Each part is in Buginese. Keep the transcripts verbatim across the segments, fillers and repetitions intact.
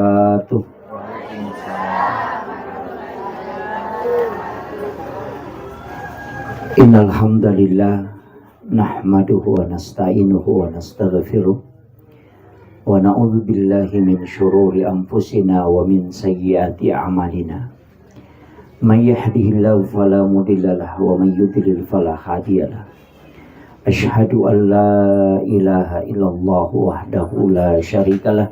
وبركاته. إن الحمد لله نحمده ونستعينه ونستغفره ونعوذ بالله من شرور أنفسنا ومن سيئات أعمالنا. من يهده الله فلا مضل له ومن يضلل فلا هادي له. أشهد أن لا إله إلا الله وحده لا شريك له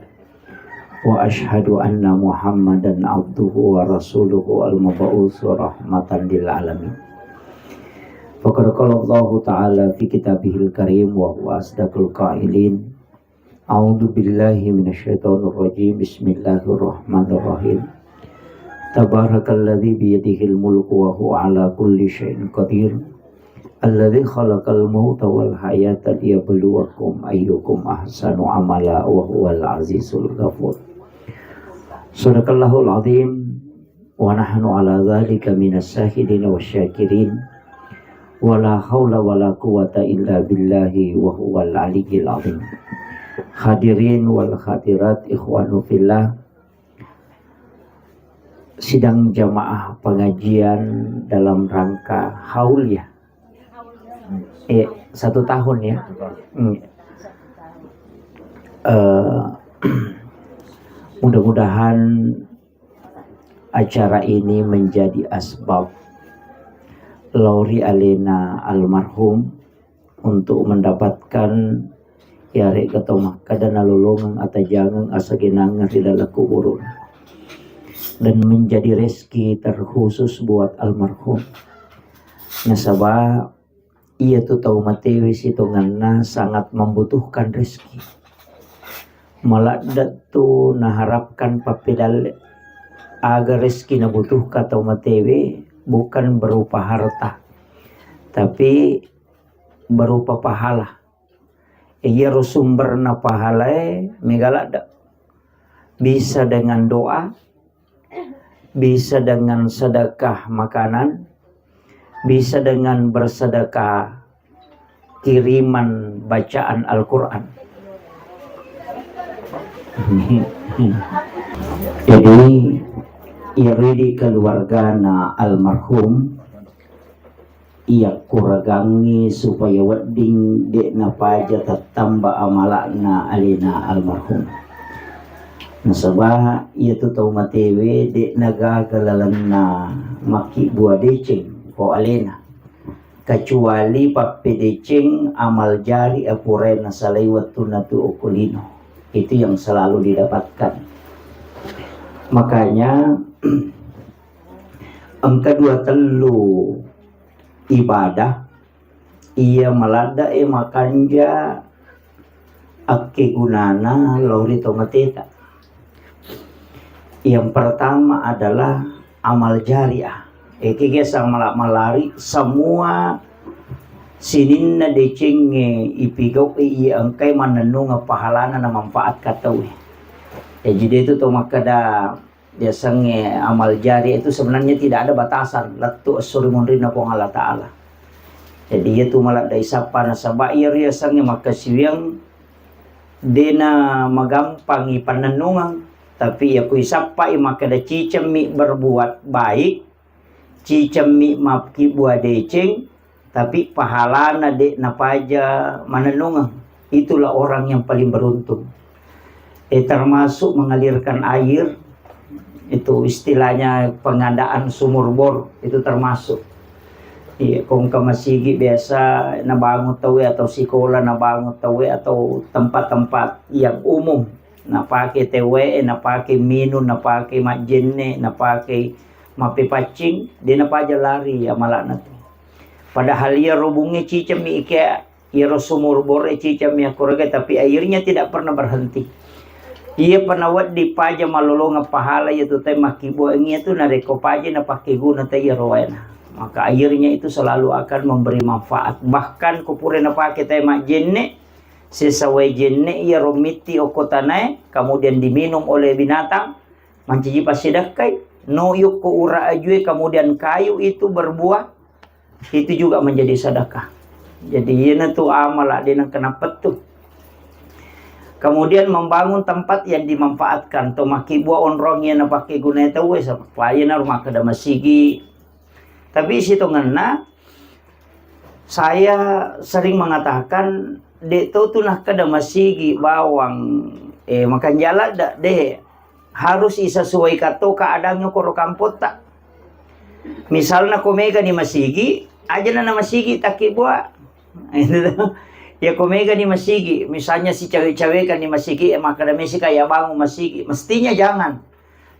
وأشهد أن محمدا عبده ورسوله المبعوث رحمة للعالمين. فقد قال الله تعالى في كتابه الكريم وهو أصدق القائلين: أعوذ بالله من الشيطان الرجيم. بسم الله الرحمن الرحيم. تبارك الذي بيده الملك وهو على كل شيء قدير. الذي خلق الموت والحياة ليبلوكم أيكم أحسن عملا وهو العزيز الغفور. صدق الله العظيم ونحن على ذلك من الشاهدين والشاكرين. ولا حول ولا قوة إلا بالله وهو العلي العظيم. Hadirin wal hadirat, ikhwanu fillah, sidang jamaah pengajian dalam rangka haul, ya. Eh, satu tahun, ya. Hmm. Eh, mudah-mudahan acara ini menjadi asbab lao ri alena almarhum untuk mendapatkan, iyarega tau makkeda, nalolongeng atajangeng asagenangeng ri laleng kuburuna, dan menjadi rezeki terkhusus buat almarhum. Nasaba iyatu tau matewe sitongenna sangat membutuhkan rezeki. Maladde tu naharapkan pappedalle aga rezeki nabutuhka tau matewe, bukan berupa harta, tapi berupa pahala. Iyaro sumberna pahalae mega ladde. Bisa dengan doa, bisa dengan sedekah makanan, bisa dengan bersedekah kiriman bacaan Al-Quran. Jadi, iyaro idi keluargana almarhum, iyakkuragangngi supaya wedding de' napaja tattamba amala'na alena almarhum. Nasaba iyatu tau matewe de' nagaga lalenna makkibbua deceng ko alena, kecuali pappedeceng amal jari apurae nasalai wettunna tu okko lino. Itu yang selalu didapatkan. Makanya engka dua tellu ibadah iya maladde'e makanja akkegunana lao ri tomateta. Yang pertama adalah amal jariah. Ekege samala malari semua sininna decengnge ipigau'i iya engkai mannennungeng pahalana na manfaat ka tauwe. Jaji de tu to makkeda Yasengnge amal jari itu sebenarnya tidak ada batasan, lettu esso ri munrinna Puang Allah Ta'ala. Jadi, iya tu maladde isappa nasaba iyaro yasengnge makkasiwiang dena magampangi pannennungeng, tapi iya ku isappai makkeda cicemmi berbuat baik, cicemmi makkibbua deceng, tapi pahalana de' napaja manennungeng. Itulah orang yang paling beruntung. Eh, termasuk mengalirkan air, itu istilahnya pengadaan sumur bor, itu termasuk. Iya, ko engka masigi biasa nabangun tauwe atau sikola nabangun tauwe atau tempat-tempat yang umum, napake tewwe, napake minung, napake majjenne, napake mappepaccing, de' napaja lari amala'na tu. Padahal iyaro bungnge cicemmi ike, iyaro sumur bore cicemmi akkuraga, tapi airnya tidak pernah berhenti. Iya pa nawedding paja malolongeng pahala iya tu tai makkibbuangngi iya tu narekko paja napakkeguna tai iyaro waena. Maka airnya itu selalu akan memberi manfaat. Bahkan ko pura napake tai majjenne, sesa wae jenne iyaro mitti okko tanae, kemudian diminum oleh binatang, mancaji passidakkai, no yukko ura ajue, kemudian kayu itu berbuah, itu juga menjadi sedekah. Jadi, iyana tu amala de' nengka napettu. Kemudian membangun tempat yang dimanfaatkan, to makkibua onrong iya napake gunai tauwe, sapa iya naro makkeda masigi. Tapi sitongenna, saya sering mengatakan, de to tu nakkeda masigi bawang, eh, makanjala da, de harus isesuaikan to keadaannya koro kampotta. Misalna ko mega ni masigi, aja na masigi takkibua. Ya ko mega ni masigi, misalnya si cawe-cawe kan ni masigi, eh, makkeda mesi kaya bangun masigi, mestinya jangan.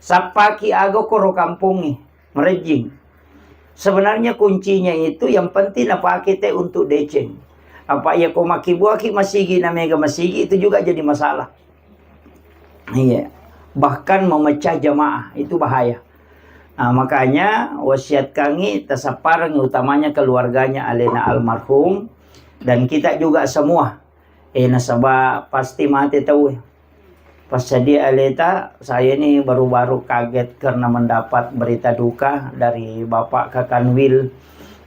Sappaki aga koro kampongnge, merejing. Sebenarnya kuncinya itu yang penting napake te untuk deceng. Apa ya ko makkibuaki masigi na mega masigi itu juga jadi masalah. Iya. Bahkan memecah jamaah, itu bahaya. Nah, makanya wasiat kangi tasappareng, utamanya keluarganya alena almarhum dan kita juga semua. Eh, nasaba pasti mate tau. Pas jadi aleta, saya ini baru-baru kaget karena mendapat berita duka dari Bapak Kakanwil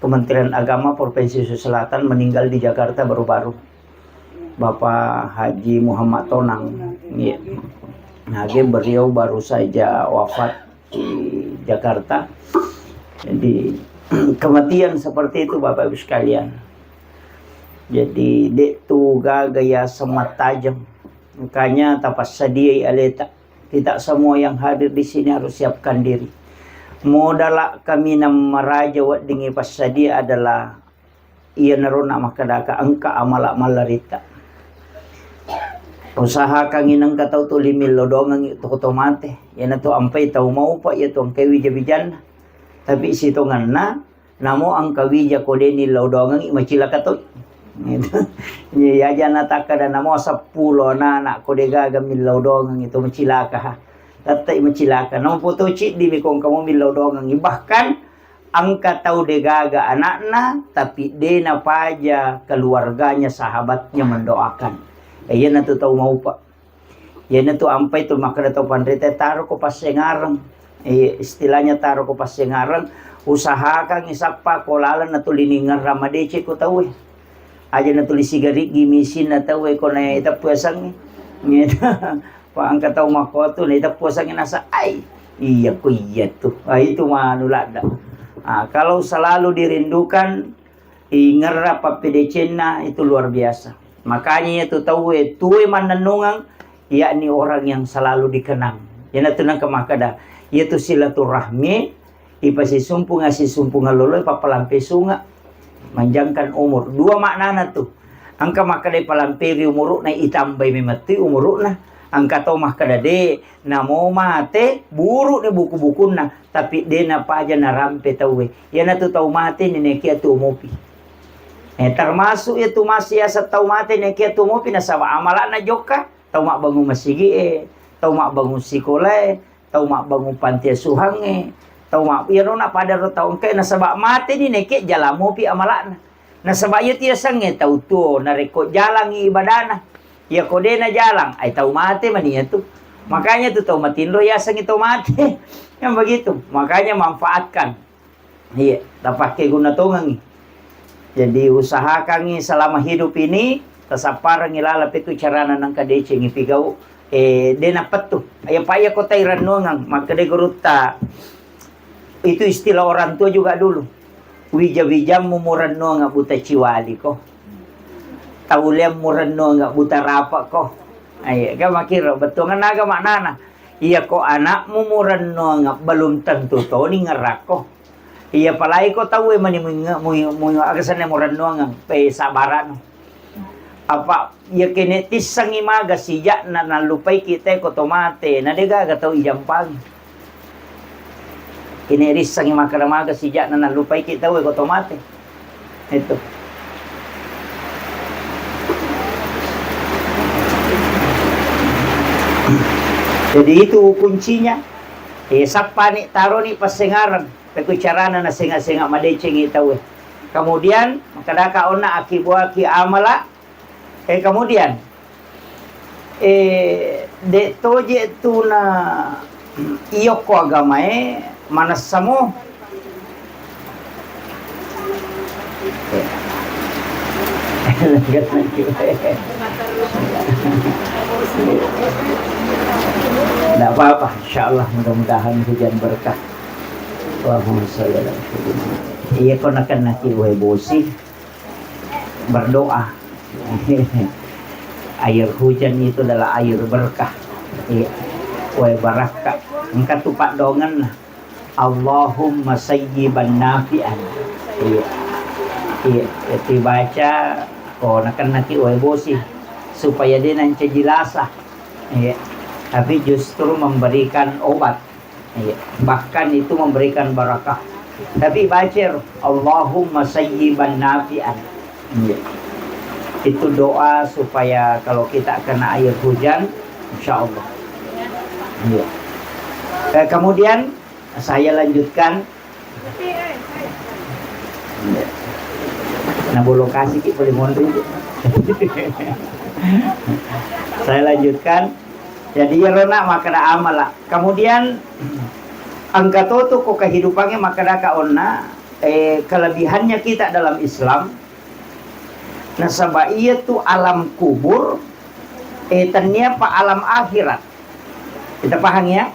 Kementerian Agama Provinsi Sulawesi Selatan meninggal di Jakarta baru-baru. Bapak Haji Muhammad Tonang. Iya. Nah, dia beliau baru saja wafat di Jakarta. Jadi, kematian seperti itu, Bapak Ibu sekalian. Jadi, dek tu gaga ya semat tajam. Makanya, tapassadiai aleta. Kita semua yang hadir di sini harus siapkan diri. Modala kaminang maraja weddingngi passadia adalah iyanaro na makkedaka engka amala mallaritta. Usahakangngi nengka tau tuli millau doangengngi toko to mate. Iyanatu ampai tau maupa iya tu engkai wija-wijanna. Tapi sitongenna, namo engka wija ko de nillau doangengngi macilaka toi. Iya aja natakkeda namo seppulo anak-anak ko de gaga millau doangengngi to macilaka ha. Tettai macilaka. Namo poto ciddi mi ko engka mo millau doangengngi. Bahkan engka tau degaga anakna, tapi de napaja keluarganya, sahabatnya mendoakan. Eh, iyanatu tau maupa. Iyanatu ampai tu makkeda tau panrita, taro ko passengareng. Eh, istilahnya taro ko passengareng, usahakan isappa ko laleng natuli ningerra madeceng ko tauwe. Aja natuli sigariggi misinna tauwe ko na iteppu yasengnge. Gitu. Pa engka tau makkotu na iteppu yasengnge nasa, ai, iya ko iya tu. Ah, itu manu ladda. Ah, kalau selalu dirindukan, ingerra pappedecenna itu luar biasa. Makanya iya tu tauwe tuwe mannennungeng, yakni orang yang selalu dikenang. Iyanatu nengka makkeda, iya tu silaturahmi, ipasisumpunga sisumpunga lolo, ipappalampe sunga, manjangkan umur. Dua maknana tu. Engka makkeda ipalamperi umuru'na, itambai memettui umuru'na. Engka to makkeda de, namo mate, buru'ni buku-bukunna, tapi de napaja narampe tauwe. Iyanatu tau mate ni nekia tu mopi. Eh, termasuk iya tu masih asa tau mate nekia tu mopi nasaba amala'na jokka, tau mabbangung masigi'e, tau mabbangung sikolae, tau mabbangung panti asuhangnge, tau ma-, iyaro na pada ro tau engkae nasaba mate ni nekia jala mopi amala'na. Nasaba iya tu yasengnge tau tuo narekko jalangngi ibadana. Iya ko de najalang, ai tau mate mani iya tu. Makanya tu tau matinro yasengngi tau mate. Yang begitu. Makanya manfaatkan. Iya, tapakke guna tongengngi. Jadi usahakangngi selama hidup ini, tasapparengngi laleng pekku carana nengka decengngi pigau, eh, de napettu. Iya pa iya ko tai rennuangeng, makkeda gurutta, itu istilah orang tua juga dulu. Wija-wijammu murennuangeng buta ciwali ko. Tauleammu rennuangeng buta rapa ko. Iya, kan makkiro, bettuangenna aga maknana. Iya ko anakmu murennuangeng belum tentu toni ngerakko. Iya, apalagi ko tauwe mani muinge-, mui-, mui-, aga senna murennuangeng, pe sabarano. Apa iya kene tissengngi maga sijakna nallupaiki te ko to mate, na de gaga tau ijampangi. Kene rissengngi makkeda maga sijakna nallupaiki tauwe ko to mate. Itu. Jadi itu kuncinya. Eh, sappani, taroni passengareng. Pekku carana nasenga-senga madecengi tauwe. Kemudian, makkedaka onna akibuaki amala. Eh, kemudian, eh, de toje tu na iyokko agamae manessamo. Eh. Tidak apa-apa, insya Allah, mudah-mudahan hujan berkah. Allahumma sholli ala Muhammad. Iya, ko nakennaki wae bosi, berdoa. Air hujan itu adalah air berkah. Iya. Wae barakka. Engka tu paddongenna. Allahumma sayyiban nafi'an. Iya. Iya, dibaca, oh, nakennaki wae bosi supaya de nancaji lasa. Iya. Tapi justru memberikan obat. Iya. Bahkan itu memberikan barakah. Tapi baca, Allahumma sayyiban nafi'an. Iya. Itu doa supaya kalau kita kena air hujan, insya Allah. Iya. Eh, kemudian saya lanjutkan. Nah, bolokasi ki boleh monri. Saya lanjutkan. Jadi, ya, rona makkeda amala. Kemudian, engka to tu ko kehidupannya makkeda ka onna, eh, kelebihannya kita dalam Islam. Nasaba iya tu alam kubur, eh, tennia pa alam akhirat. Kita paham ya?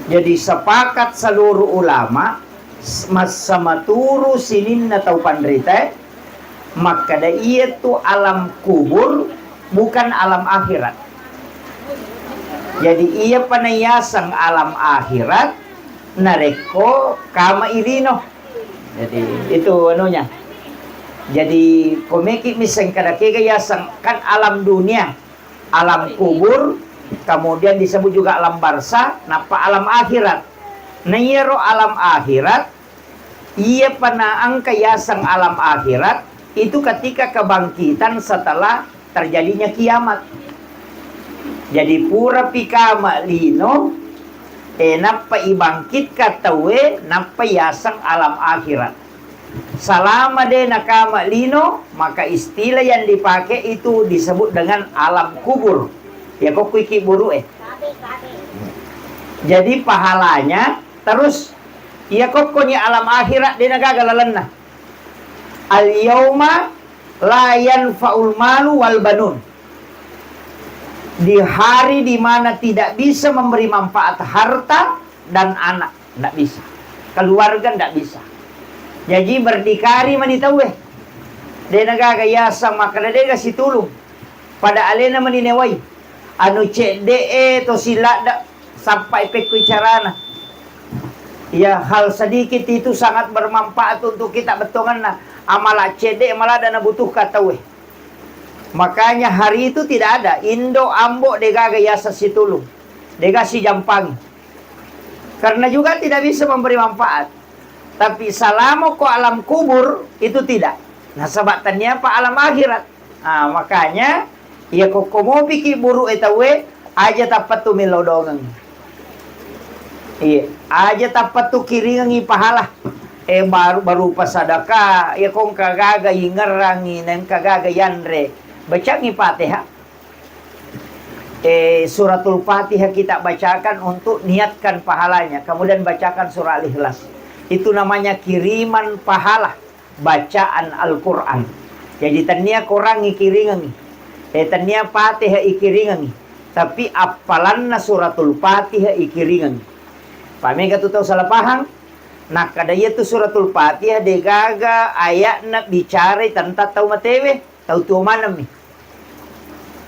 Jadi, sepakat seluruh ulama, s-, massamaturu sininna tau panrita, makkeda iya tu alam kubur bukan alam akhirat. Jadi, iya pa nayaseng alam akhirat narekko kama irino. Jadi, itu anunya. Jadi, komeki miseng kada kega yaseng, kan alam dunia, alam kubur, kemudian disebut juga alam barzah, nappa alam akhirat. Nah, iyaro alam akhirat, iya pa naengka yaseng alam akhirat, itu ketika kebangkitan setelah terjadinya kiamat. Jadi, pura pi kama lino, eh, nappa ibangkitka tauwe, nappa yaseng alam akhirat. Salama de nakama lino, maka istilah yang dipakai itu disebut dengan alam kubur. Ya, kokkuiki buru'e. Jadi, pahalanya terus, iya kokkoni alam akhirat de nagaga lalenna. Al yauma la yanfa'ul malu wal banun. Di hari di mana tidak bisa memberi manfaat harta dan anak, ndak bisa. Keluarga ndak bisa. Jaji berdikari mani tauwe. De nagaga yaseng makkeda dega situlung. Pada alena mani newai. Anu cedde'e to siladda, sappai pekkui carana. Ya, hal sedikit itu sangat bermanfaat untuk kita bettuangenna. Amala cedde maladda nabutuhkan tauwe. Makanya hari itu tidak ada indo, ambo, degaga yaseng situlung. Dega sijampangi. Karena juga tidak bisa memberi manfaat. Tapi salamo ko alam kubur itu tidak. Nasaba tennia pa alam akhirat. Ah, makanya iya kokko mopiki buru'e tauwe, aja tappettu millau dongeng. Iya, aja tappettu kiringengi pahala. Eh, baru, baru pasadaka, iya kongka gaga ingerangi, nengka gaga yanre. Bacangi Fatihah. Eh, suratul Fatihah kita bacakan untuk niatkan pahalanya. Kemudian bacakan surah Al-Ikhlas. Itu namanya kiriman pahala bacaan Al-Quran. Jadi, tennia Quran ikiringengi. Eh, tennia Fatihah ikiringengi. Tapi appalanna suratul Fatihah ikiringengi. Pamega tu tau salah paham? Nakkada iya tu suratul Fatihah degaga ayatna bicarai tentang tau matewe, tau tuo manemmi.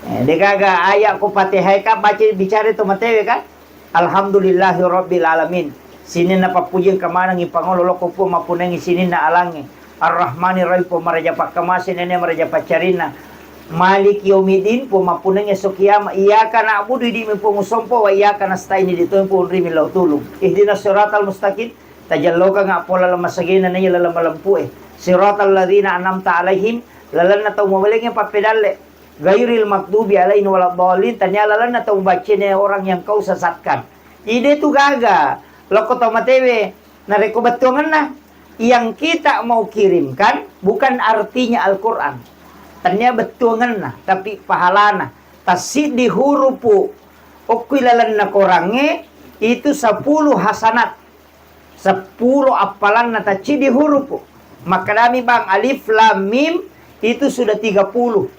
Eh, degaga ayat ko Fatihah ka baca bicara to matewe kan? Alhamdulillahi rabbil alamin. Sininna pappujian kamanengi pangolo loko Puang mappunengi sininna alangnge. Arrahmani Rahim, Puang maraja pakkamase, nene maraja paccarinna. Maliki yaumiddin, Puang mappunengi esso kiamat. Iyyaka na'budu, idi mi Puang usompo, wa iyyaka nasta'in, idi to Puang ri millau tulung. Ihdinas siratal mustaqim, tajallokanga pola lemmasagena naiya laleng malempu'e. Siratal ladzina an'amta alaihim, lalenna tau mabalengnge pappedalle. Ghairil maghdubi alaihim waladdallin, tania lalenna tau baccene orang yang kau sesatkan. Ide tu gaga, lokko tau matewe, narekko bettuangenna, yang kita mau kirimkan bukan artinya Al-Quran. Tania bettuangenna, tapi pahalana. Tassiddi hurupu okkui lalenna korangnge, itu sepuluh hasanat. Seppulo appalanna tacciddi hurupu. Makkedami bang, alif lam mim itu sudah tiga puluh.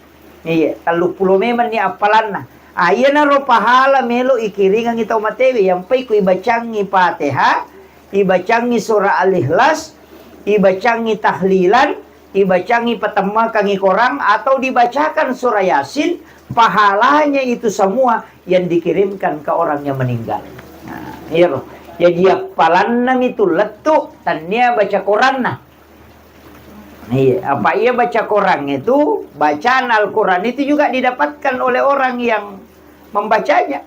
Iya, telluppulo memang ni appalanna. Ah, iyanaro pahala melo ikiringengngi tau matewe, yampai ku ibacangngi Fatihah, ibacangngi surah Al-Ikhlas, ibacangngi tahlilan, ibacangngi patemmakangngi Quran, atau dibacakan surah Yasin, pahalanya itu semua yang dikirimkan ke orang yang meninggal. Nah, iyaro. Jadi appalanna mitu lettu, tannia baca Quranna. Iya, apa iya baca Quran itu, bacaan Al-Quran itu juga didapatkan oleh orang yang membacanya.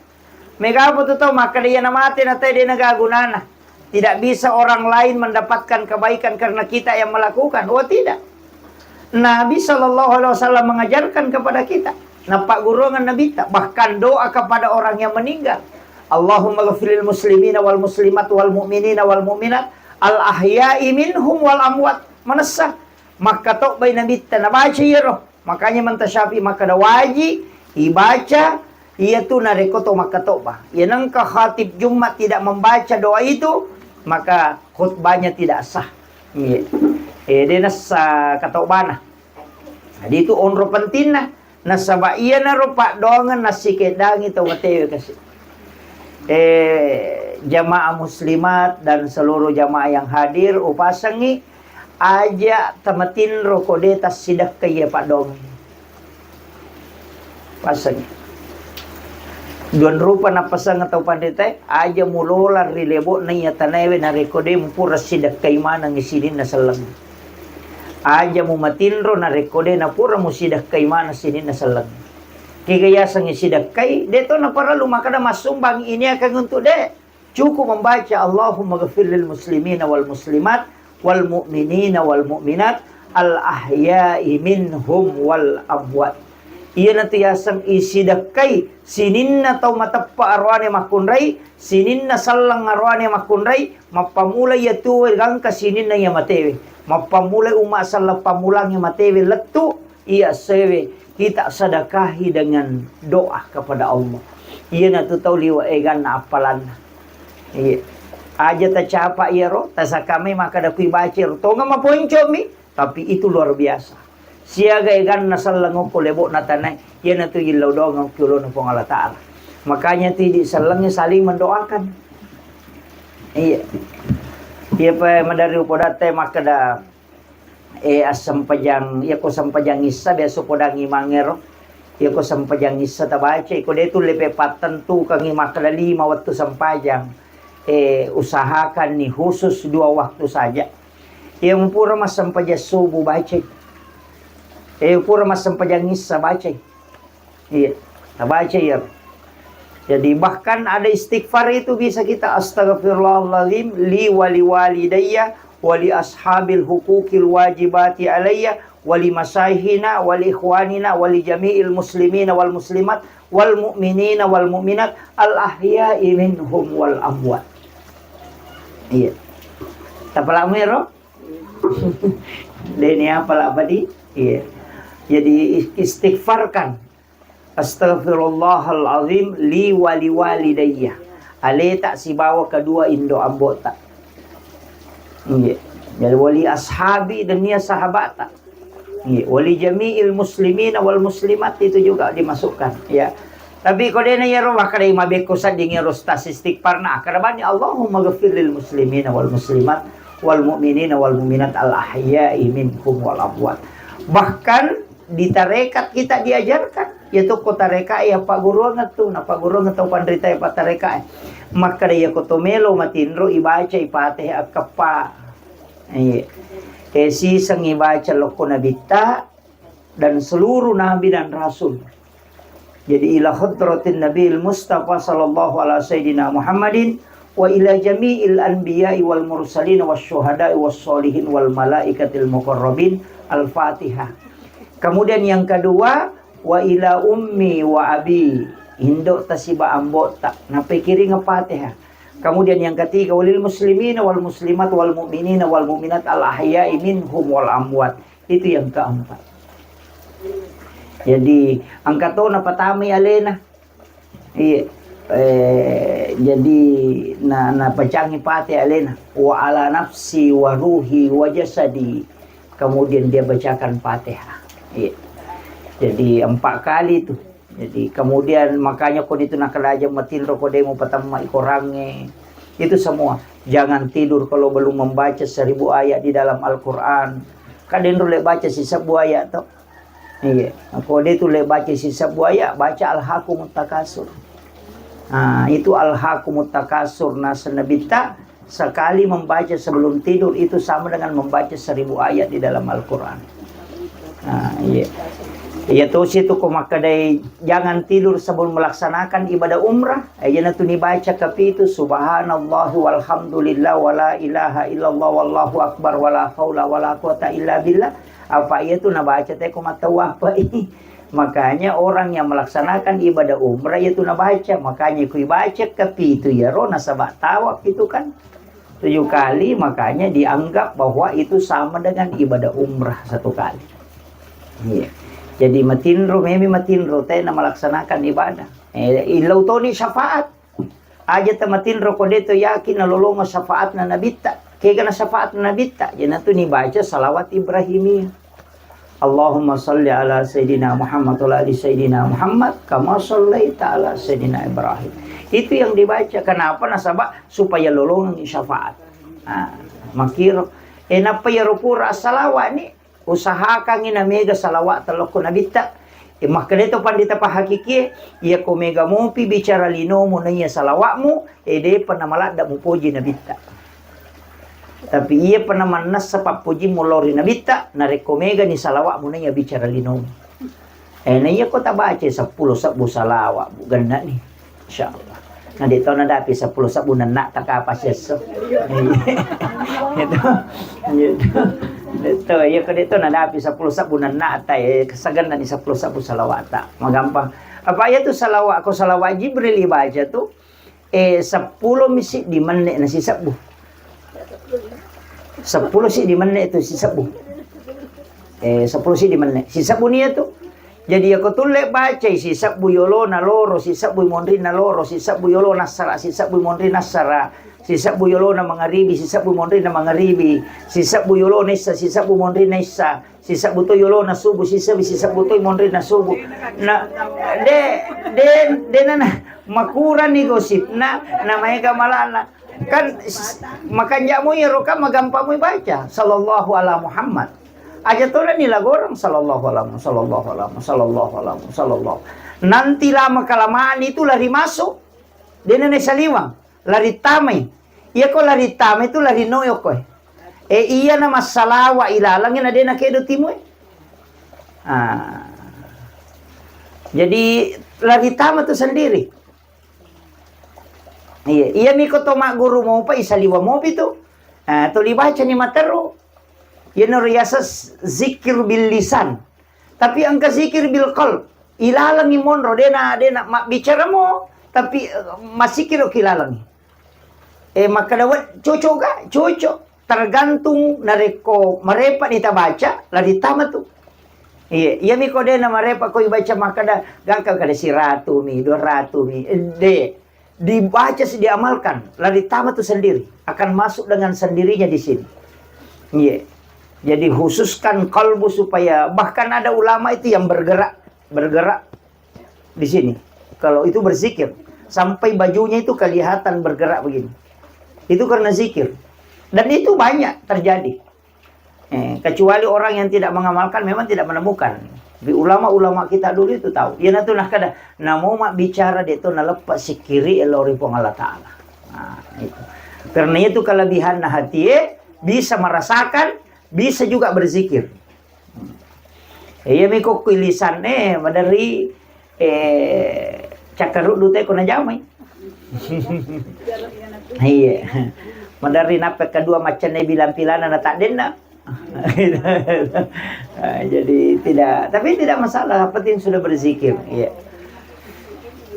Mega apa tu tau makkeda iya namate na tau de' naga gunana. Tidak bisa orang lain mendapatkan kebaikan karena kita yang melakukan. Oh, tidak. Nabi sallallahu alaihi wasallam mengajarkan kepada kita. Napaggurungan Nabitta, bahkan doa kepada orang yang meninggal. Allahumma ghfirlil muslimina wal muslimat wal mu'minina wal mu'minat al ahya'i minhum wal amwat. Manessa makkatobbai Nabitta nabaca iyaro. Makanya Imam Syafi'i makkeda waji ibaca iyatu narekko to makkatobba. Iya nengka khatib Jumat tidak membaca doa itu, maka khutbahnya tidak sah. Iya. Eh, de' nessa katobbana. Jadi itu onro pentingna. Nasaba iyanaro paddoangeng nassikeddangi tau matewe kasi. Eh, jamaah muslimat dan seluruh jamaah yang hadir, upasengngi aja tamatinro ko de' tassidekkai iya paddoangeng. Pasengngi. Duang rupa nappaseng tau panritae, aja mulola ri lebo'na iya tanaewe narekko de' mupura sidekkai maneng sininna selleng. Aja mumatinro narekko de' napura musidekkai maneng sininna selleng. Kega yaseng sidekkai, de' to naparellu makkeda massumbang iniakeng untuk de'. Cukup membaca Allahumma ghafir lil muslimina wal muslimat wal mu'minina wal mu'minat al ahya'i minhum wal amwat. Iyanatu yaseng isidekkai sininna tau mateppa aroane makkunrai, sininna selleng aroane makkunrai, mappammula iya tuwe gangka sininna iya matewe, mappammula umma selleng pammulang iya matewe lettu, iya sewe kita sedekahi dengan doa kepada Allah. Iyanatu tau liwe' eganna appalanna. Iya. Aja tacapa iyaro, tasakamai makkeda kui baca iyaro. Tonga maponcomi, tapi itu luar biasa. Siaga eganna selleng okko lebo'na tanae, iyanatu illau doang okko yolona Puang Allah Ta'ala. Makanya tu idi sellengnge saling mendoakan. Iya. Iya pa maderri upodatta makkeda, eh, assempajang, iyako sempajang issa biasa podang imangngero. Iyako sempajang issa tabaca, iko de' tulle pe pattentukangngi makkeda lima wettu sempajang. Eh, usahakanni khusus dua waktu saja. Iya mupura massempajang subuh bacai. Iya mupura massempajang issa bacai. Iya, tabaca iya. Jadi bahkan ada istighfar itu bisa kita, "Astaghfirullahaladzim li wali walidayya wali ashabil hukukil wajibati alayya wali masayihina wali ikhwanina wali jami'il muslimina wal muslimat wal mu'minina wal mu'minat al ahya'i minhum wal amwat." Iya. Tapalamu ero? Deni apa lah apa di? Iya. Jadi is- istighfarkan. "Astaghfirullahalazim li wali walidayya." Aleta sibawa kedua indo ambota. Iya. Jadi wali ashabi dan nia sahabata. Iya. Wali jami'il muslimina wal muslimat itu juga dimasukkan. Ya. Tapi ko dena yaro makkeda mabekko sadding yaro stas istighfarna, akkeda bani, "Allahumma ghafir lil muslimina wal muslimat wal mu'minina wal mu'minat al ahya'i minhum wal amwat." Bahkan di tarekat kita diajarkan, yaitu ko tarekat ya pagguruangnge tu, na pagguruangnge tau panrita ya pa tarekat. Makkeda ya ko to melo matinro ibaca i Fatihah akeppa. Iya. Eh, siseng ibaca lokko nabitta dan seluruh nabi dan rasul. Jadi ila hadratin Nabiil Mustafa sallallahu ala sayyidina Muhammadin wa ila jami'il anbiya'i wal mursalin was syuhada'i was sholihin wal malaikatil muqarrabin. Al-Fatihah. Kemudian yang kedua, wa ila ummi wa abi, indo tasiba ambota, napikiring Fatihah. Kemudian yang ketiga, walil muslimina wal muslimat wal mu'minina wal mu'minat al ahya'i minhum wal amwat. Itu yang keempat. Jadi, engka to napatamai alena. Iya. Eh, jadi, na, napacangi Fatihah alena. "Wa ala nafsi wa ruhi wa jasadi." Kemudian dia bacakan Fatihah. Iya. Jadi, empat kali itu. Jadi, kemudian makanya ko ditu nakkeda aja matinro ko de' mupatemma i korangnge. Itu semua. Jangan tidur kalau belum membaca seribu ayat di dalam Al-Quran. Kadang dulu baca sisebbu ayat to. Iya. Ko de' tu le baca sisebbu ayat, baca Alhaakumut Takasur. Nah, itu Alhaakumut Takasur. Nah, senabitta sekali membaca sebelum tidur itu sama dengan membaca seribu ayat di dalam Al-Quran. Nah, iya. Iya, tosi tu ko makkedai, jangan tidur sebelum melaksanakan ibadah umrah. Eh, iyana tu nibaca kapitu, subhanallah walhamdulillah wala ilaha illallah wallahu akbar wala haula wala quwata illa billah. Apa iya tu nabaca te ko mattawwa apa i. Makanya orang yang melaksanakan ibadah umrah itu nabaca. Makanya ku ibaca kapitu iyaro nasaba tawaf itu kan tujuh kali, makanya dianggap bahwa itu sama dengan ibadah umrah satu kali. Iya. Jadi matinro, memi matinro, tena melaksanakan ibadah. Eh, illau toni syafaat. Aja tamatinro ko de' to yakin nalolongo syafaatna nabitta. Kega na syafaatna nabitta? Iyana tu nibaca salawat Ibrahimiyah. Allahumma salli ala Sayyidina Muhammad wa ala ali Sayyidina Muhammad kama sallaita ala Sayyidina Ibrahim. Itu yang dibaca. Kenapa? Nasaba supaya lolongengngi syafaat. Nah, makiro. Eh, nappa iyaro pura salawat ni, usahakangngi namega salawat telokko nabitta. Eh, makkeda to pandita pahakikie, iya ko mega mopi bicara linomu naiya salawatmu, eh, depa namaladda mupoji nabitta. Tapi iya pa namannessa pappojimmu lao ri nabitta, narekko megani salawatmu naiya bicara linomu. Eh, naiya ko tabaca seppulo sebbu salawat, Bu, gennani. Insyaallah. Na de' to nadapi seppulo sebbu nenna ta kapa siesso. Itu. Itu. De' to, iya ko de' to nadapi seppulo sebbu nenna ta, eh, sagennani seppulo sebbu salawat ta. Magampang. Apa iya tu salawat, ko salawat Jibril ibaca tu, Eh, seppulo mi siddi menne' na sisebbu. Seppulo siddi menne' tu sisebbu. Eh, seppulo siddi menne'. Sisebbu ni iya tu. Jadi, iya ko tulle bacai sisebbu yolona loro, sisebbu monrinna loro, sisebbu yolona assara, sisebbu monrinna assara, sisebbu yolona mangaribi, sisebbu monrinna mangaribi, sisebbu yolona issa, sisebbu monrinna issa. Sisebbu to yolona subuh, sisebbu, sisebbu to monrinna subuh. Na, de, de, de nana makurani gosipna, na maega malana. Kan s-, makanja' mo iyaro kan magampang mo baca. Sallallahu ala Muhammad. Aja tona ni lagorang sallallahu ala Muhammad, sallallahu ala Muhammad, sallallahu ala Muhammad, sallallahu. Nanti lama kelamaan itu lari masuk. De nana saliwang. Lari tamai. Iya ko lari tamai tu lari noyo koe. Eh, iya na massalawa ilalangi na de na kedo timue. Ah. Jadi lari tama tu sendiri. Iya, iya mi ko to magguru mopa isaliwa mopi tu. Ah, to dibaca ni materu. Iyanaro riaseng zikir bil lisan. Tapi engka zikir bil qalb. Ilalengi monro, dena, dena mabbicara mo, tapi, eh, masikiro kilalengi. Eh, makkeda we, cocok ga? Cocok. Tergantung narekko marepa ni tabaca, lari tama tu. Iya, iya mi ko dena marepa ko ibaca makkeda, gangka kada siratu mi, dua ratu mi. Eh, de. Dibaca sih, diamalkan, lari tama tu sendiri, akan masuk dengan sendirinya di sini. Iya. Jadi khususkan kalbu supaya, bahkan ada ulama itu yang bergerak, bergerak di sini. Kalau itu berzikir, sampai bajunya itu kelihatan bergerak begini. Itu karena zikir. Dan itu banyak terjadi. Eh, kecuali orang yang tidak mengamalkan memang tidak menemukan. Tapi ulama-ulama kita dulu itu tahu. Iyanatu nakkeda, namo mabbicara de to naleppa sikkiri lao ri Puang Allah Ta'ala. Nah, itu. Karena itu kelebihanna hatie, bisa merasakan, bisa juga berzikir. Eh, iya mi ko kui lisan, eh, maderri Eh, cakkaruddu te ko najamai. Iya. Maderri nappe kedua macenne bilang pilana na taddenna. Ah, jadi tidak, tapi tidak masalah, yang penting sudah berzikir. Iya.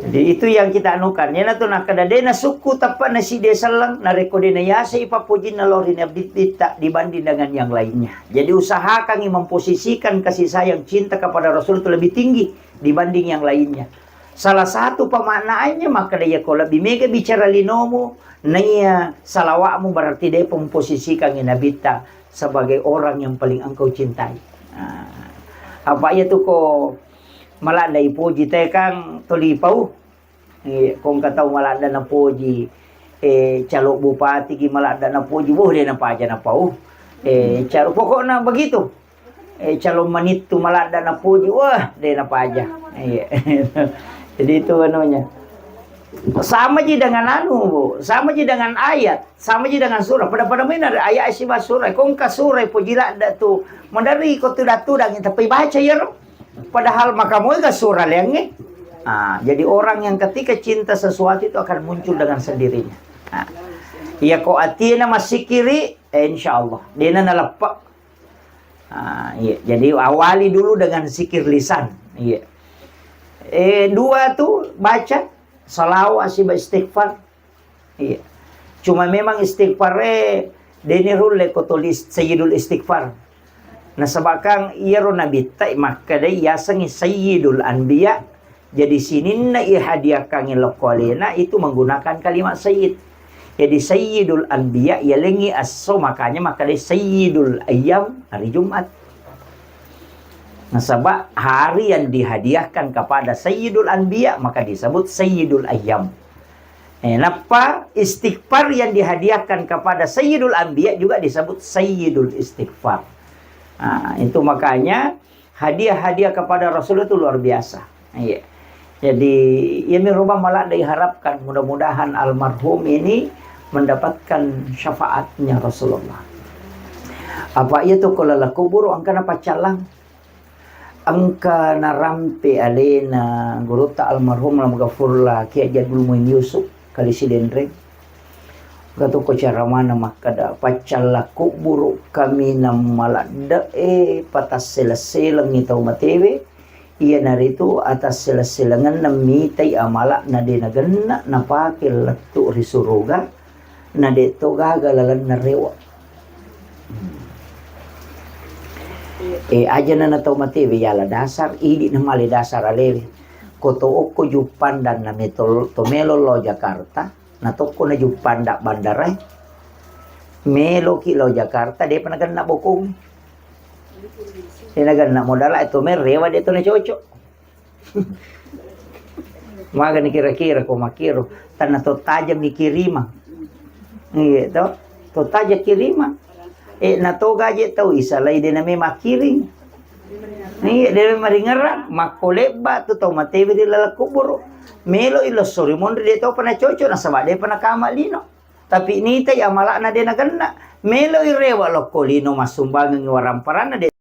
Jadi itu yang kita anukan. Iyanatu nakkeda de nasukku teppa na siddi selleng, narekko de nayasei pappojinna lao ri Nabitta dibanding dengan yang lainnya. Jadi usahakangi memposisikan kasih sayang cinta kepada Rasul itu lebih tinggi dibanding yang lainnya. Salah satu pemaknaannya, makkeda iya ko lebbi mega bicara linomu, naiya salawatmu berarti depa memposisikangi Nabitta sebagai orang yang paling engkau cintai. Nah, apa iya tu ko Maladda ipoji te kang toli pau. Iya, ko engka tau maladda napoji, eh, calo bupati ki maladda napoji, boh, de napaja napau. Eh, calo, pokokna begitu. Eh, calo manittu maladda napoji, wah, de napaja. Iya. Jadi itu anunya. Sama ji dengan anu, Bu. Sama ji dengan ayat, sama ji dengan surah. Pada-pada main ada ayat siba surah. Ko engka surah poji ladda tu. Madari ko tudang-tudang tapi baca ya, Ro. Padahal maka moega sura leangnge. Ah, jadi orang yang ketika cinta sesuatu itu akan muncul dengan sendirinya. Ah. Iya ko atina masikiri, eh, insya Allah. Dena naleppa. Ah, iya. Jadi awali dulu dengan zikir lisan. Iya. Eh, dua tu baca salawat siba istighfar. Iya. Cuma memang istighfar e, deni rulle ko tulis Sayyidul Istighfar. Nasaba kang iyaro nabitta makkeda yasengngi Sayyidul Anbiya. Jadi sininna ihadiahkangngi lokko alena itu menggunakan kalimat sayyid. Jadi Sayyidul Anbiya yalengngi esso, makanya makkeda Sayyidul Ayyam hari Jumat. Nasaba hari yang dihadiahkan kepada Sayyidul Anbiya maka disebut Sayyidul Ayyam. Eh, nappa istighfar yang dihadiahkan kepada Sayyidul Anbiya juga disebut Sayyidul Istighfar. Nah, itu makanya hadiah-hadiah kepada Rasul itu luar biasa. Iya. Jadi, iya mi roba malah diharapkan, mudah-mudahan almarhum ini mendapatkan syafaatnya Rasulullah. Apa iya tu ko laleng kuburu engka napaccallang. Engka narampe alena gurutta almarhum Lam Gafurla Kiai Haji Abdul Muin Yusuf, Kali Sidenreng. Engka tokko caramana makkeda, paccalla kubburu kaminang maladde'e, patasseleng-selengngi tau matewe, iyanaritu atasseleng-selengenna mitai amala'na de nagenna napake lettu ri suruga, na de to gaga lalenna rewe. Eh, aja na tau matewe yala dasar, idi na male dasar alewe. Ko to okko Juppandang na metol, to melo lao Jakarta, na tokko na Juppandang bandarae. Meloki lao Jakarta, depa nagenna bokong. De nagenna modala to me rewe de to na cocok. Magani kira-kira ko makkiro, tanna to tajang mi kirimang. Iya to, to tajang kirimang. Eh, na to gaje tau isalai de name makkiring. Iya, de maringerang, makko lebba tu tau matewe ri laleng kuburu. Melo ilo sori monri de to pana cocok, nasaba de pana kama lino. Tapi nitai amala'na de nagenna. Melo i rewe lokko lino massumbangengngi waramparanna de